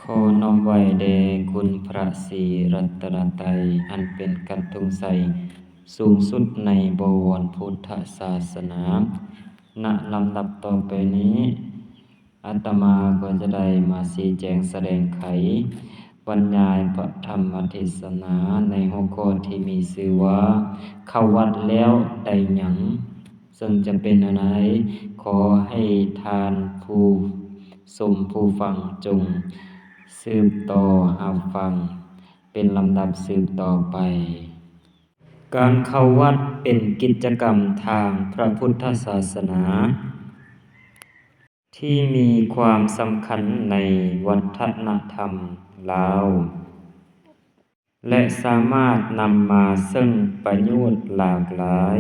ຂໍນ້ອມໄຫວ້ແດ່ຄຸນພະສີລັດຕະນະໄຕ ອັນເປັນກັນທຸງໄຊສູງສຸດໃນບໍວອນພຸດທະສາສະໜາ. ນະລຳດັບຕໍ່ໄປນີ້ ອາດຕະມາກໍຈະໄດ້ມາຊີ້ແຈງສະແດງໄຂ ບັນຍາຍພະທຳມະເທສະນາໃນຫົວຂໍ້ທີ່ມີຊື່ວ່າ ເຂົ້າວັດແລ້ວໄດ້ຫຍັງ? ເຊິ່ງຈະເປັນແນວໃດ, ຂໍໃຫ້ທ່ານຜູ້ຊົມຜູ້ຟັງຈົ່ງສືບຕໍ່ຮັບຟັງເປັນລຳດັບສືບຕໍ່ໄປ. ການເຂົ້າວັດເປັນກິດຈະກຳທາງພະພຸດທະສາສະໜາ ທີ່ມີຄວາມສຳຄັນໃນວັດທະນະທຳລາວ ແລະ ສາມາດນຳມາເຊິ່ງປະໂຫຍດຫຼາກຫຼາຍ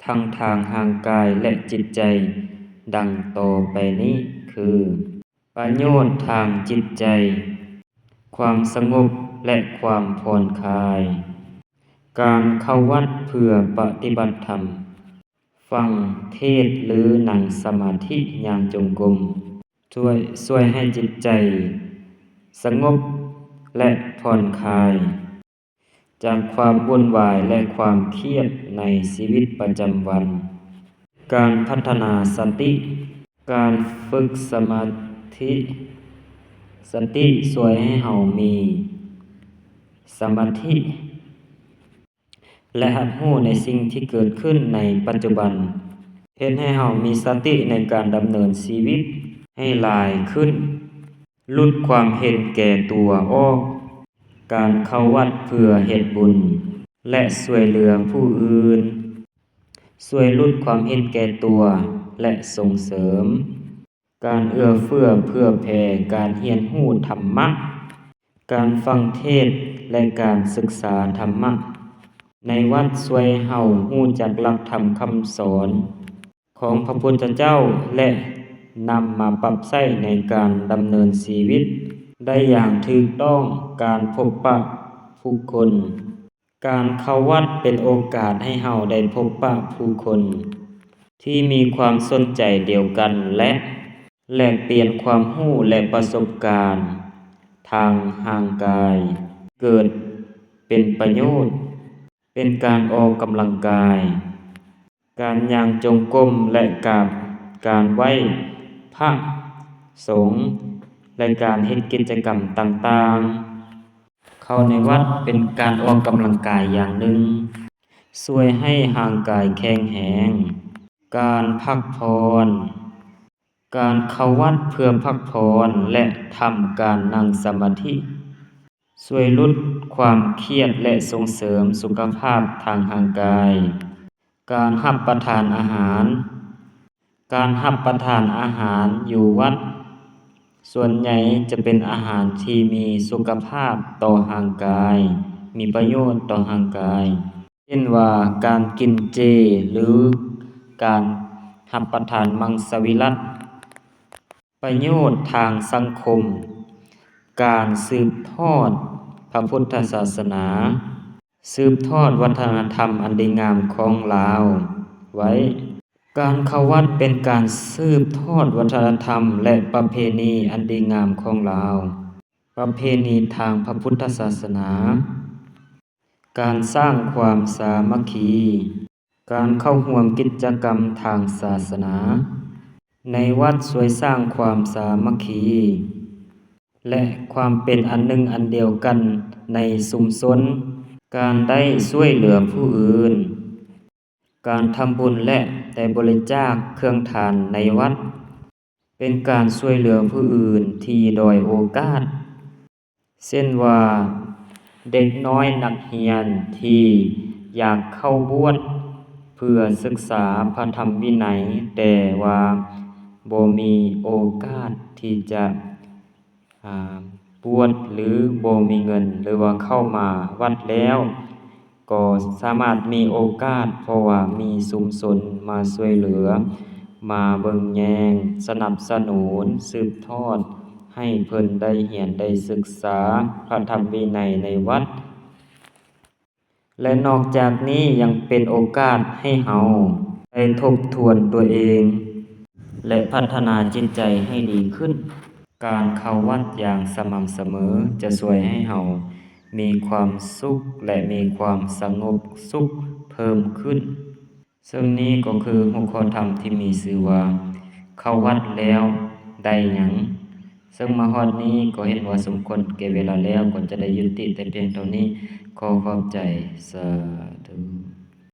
ທັງທາງຮ່າງກາຍ ແລະ ຈິດໃຈ ດັ່ງຕໍ່ໄປນີ້ຄື: ປະໂຫຍດທາງຈິດໃຈ, ຄວາມສະຫງົບ ແລະ ຄວາມຜ່ອນຄາຍ. ການເຂົ້າວັດເພື່ອປະຕິບັດທຳ, ຟັງເທດ ຫຼື ນັ່ງສະມາທິ, ຍ່າງຈົງກົມ ຊ່ວຍ, ຊ່ວຍໃຫ້ຈິດໃຈສະຫງົບ ແລະ ຜ່ອນຄາຍ ຈາກຄວາມວຸ່ນວາຍ ແລະ ຄວາມຄຽດໃນຊີວິດປະຈຳວັນ. ການພັດທະນາສະຕິ, ການຝຶກສະມາທິ, ສະຕິຊ່ວຍໃຫ້ເຮົາມີສະມາທິ ແລະ ຮັບຮູ້ໃນສິ່ງທີ່ເກີດຂຶ້ນໃນປັດຈຸບັນ, ເຮັດໃຫ້ເຮົາມີສະຕິໃນການດຳເນີນຊີວິດໃຫ້ຫຼາຍຂຶ້ນ, ຫຼຸດຄວາມເຫັນແກ່ຕົວອອກ. ການເຂົ້າວັດເພື່ອເຮັດບຸນ ແລະ ຊ່ວຍເຫຼືອຜູ້ອື່ນ, ຊ່ວຍຫຼຸດຄວາມເຫັນແກ່ຕົວ ແລະ ສົ່ງເສີມ ການເອື້ອເຟື້ອເຜື່ອແຜ່, ການຮຽນຮູ້ທຳມະ, ການຟັງເທດ ແລະ ການສຶກສາທຳມະໃນວັດ ຊ່ວຍເຮົາຮູ້ຈັກຫຼັກທຳຄຳສອນຂອງພະພຸດທະເຈົ້າ ແລະ ນຳມາປັບໃຊ້ໃນການດຳເນີນຊີວິດໄດ້ຢ່າງຖືກຕ້ອງ. ການພົບປະຜູ້ຄົນ ການເຂົ້າວັດເປັນໂອກາດໃຫ້ເຮົາໄດ້ພົບປະຜູ້ຄົນທີ່ມີຄວາມສົນໃຈດຽວກັນ ແລະ ແລກປ່ຽນຄວາມຮູ້ ແລະ ປະສົບການທາງຮ່າງກາຍ ເກີດເປັນປະໂຫຍດ, ເປັນການອອກກຳລັງກາຍ, ການຍ່າງຈົງກົມ ແລະ ກາບການໄຫວ້ພະສົງ ແລະ ການເຮັດກິດຈະກຳຕ່າງໆ. ເຂົ້າໃນວັດເປັນການອອກກຳລັງກາຍຢ່າງໜຶ່ງ, ຊ່ວຍໃຫ້ຮ່າງກາຍແຂງແຮງ. ການພັກຜ່ອນ, ການເຂົ້າວັດເພື່ອພັກຜ່ອນ ແລະ ທຳການນັ່ງສະມາທິ ຊ່ວຍຫຼຸດຄວາມຄຽດ ແລະ ສົ່ງເສີມສຸຂະພາບທາງຮ່າງກາຍ. ການຮັບປະທານອາຫານ, ການຮັບປະທານອາຫານຢູ່ວັດ ສ່ວນໃຫຍ່ຈະເປັນອາຫານທີ່ມີສຸຂະພາບຕໍ່ຮ່າງກາຍ, ມີປະໂຫຍດຕໍ່ຮ່າງກາຍ, ເຊັ່ນວ່າ ການກິນເຈ ຫຼື ການຮັບປະທານມັງສະວິລັດ. ປະໂຫຍດທາງສັງຄົມ, ການສືບທອດພະພຸດທະສາສະໜາ, ສືບທອດວັດທະນະທຳອັນດີງາມຂອງລາວໄວ້. ການເຂົ້າວັດເປັນການສືບທອດວັດທະນະທຳ ແລະ ປະເພນີອັນດີງາມຂອງລາວ, ປະເພນີທາງພະພຸດທະສາສະໜາ, ການສ້າງຄວາມສາມັກຄີ, ການເຂົ້າຮ່ວມກິດຈະກຳທາງສາສະໜາໃນວັດ ຊ່ວຍສ້າງຄວາມສາມັກຄີ ແລະ ຄວາມເປັນອັນໜຶ່ງອັນດຽວກັນໃນຊຸມຊົນ, ການໄດ້ຊ່ວຍເຫຼືອຜູ້ອື່ນ, ການທຳບຸນ ແລະ ໄດ້ບໍລິຈາກເຄື່ອງທານໃນວັດ ເປັນການຊ່ວຍເຫຼືອຜູ້ອື່ນທີ່ດ້ອຍໂອກາດ, ເຊັ່ນວ່າ ເດັກນ້ອຍນັກຮຽນທີ່ຢາກເຂົ້າບວດເພື່ອສຶກສາພະທຳວິໄນ, ແຕ່ວ່າບໍ່ມີໂອກາດທີ່ຈະ ອາ ບວດ ຫຼື ບໍ່ມີເງິນ ຫຼືວ່າເຂົ້າມາວັດແລ້ວກໍສາມາດມີໂອກາດ ເພາະວ່າມີຊຸມຊົນມາຊ່ວຍເຫຼືອ, ມາເບິ່ງແຍງ, ສະໜັບສະໜູນ, ສືບທອດໃຫ້ເພິ່ນໄດ້ຮຽນໄດ້ສຶກສາພະທຳວິໄນໃນວັດ. ແລະ ນອກຈາກນີ້ຍັງເປັນໂອກາດໃຫ້ເຮົາໄດ້ທົບທວນຕົວເອງ ແລະ ພັດທະນາຈິດໃຈໃຫ້ດີຂຶ້ນ. ການເຂົ້າວັດຢ່າງສະໝ່ຳສະເໝີຈະຊ່ວຍໃຫ້ເຮົາມີຄວາມສຸກ ແລະ ມີຄວາມສະຫງົບສຸກເພີ່ມຂຶ້ນ. ເຊິ່ງນີ້ກໍຄືຫົວຂໍ້ທຳທີ່ມີຊື່ວ່າ ເຂົ້າວັດແລ້ວໄດ້ຫຍັງ? ເຊິ່ງມາຮອດນີ້ກໍເຫັນວ່າສົມຄວນແກ່ເວລາແລ້ວ, ກໍຈະໄດ້ຍຸຕິແຕ່ພຽງເທົ່ານີ້. ຂໍຂອບໃຈ. ສາທຸ.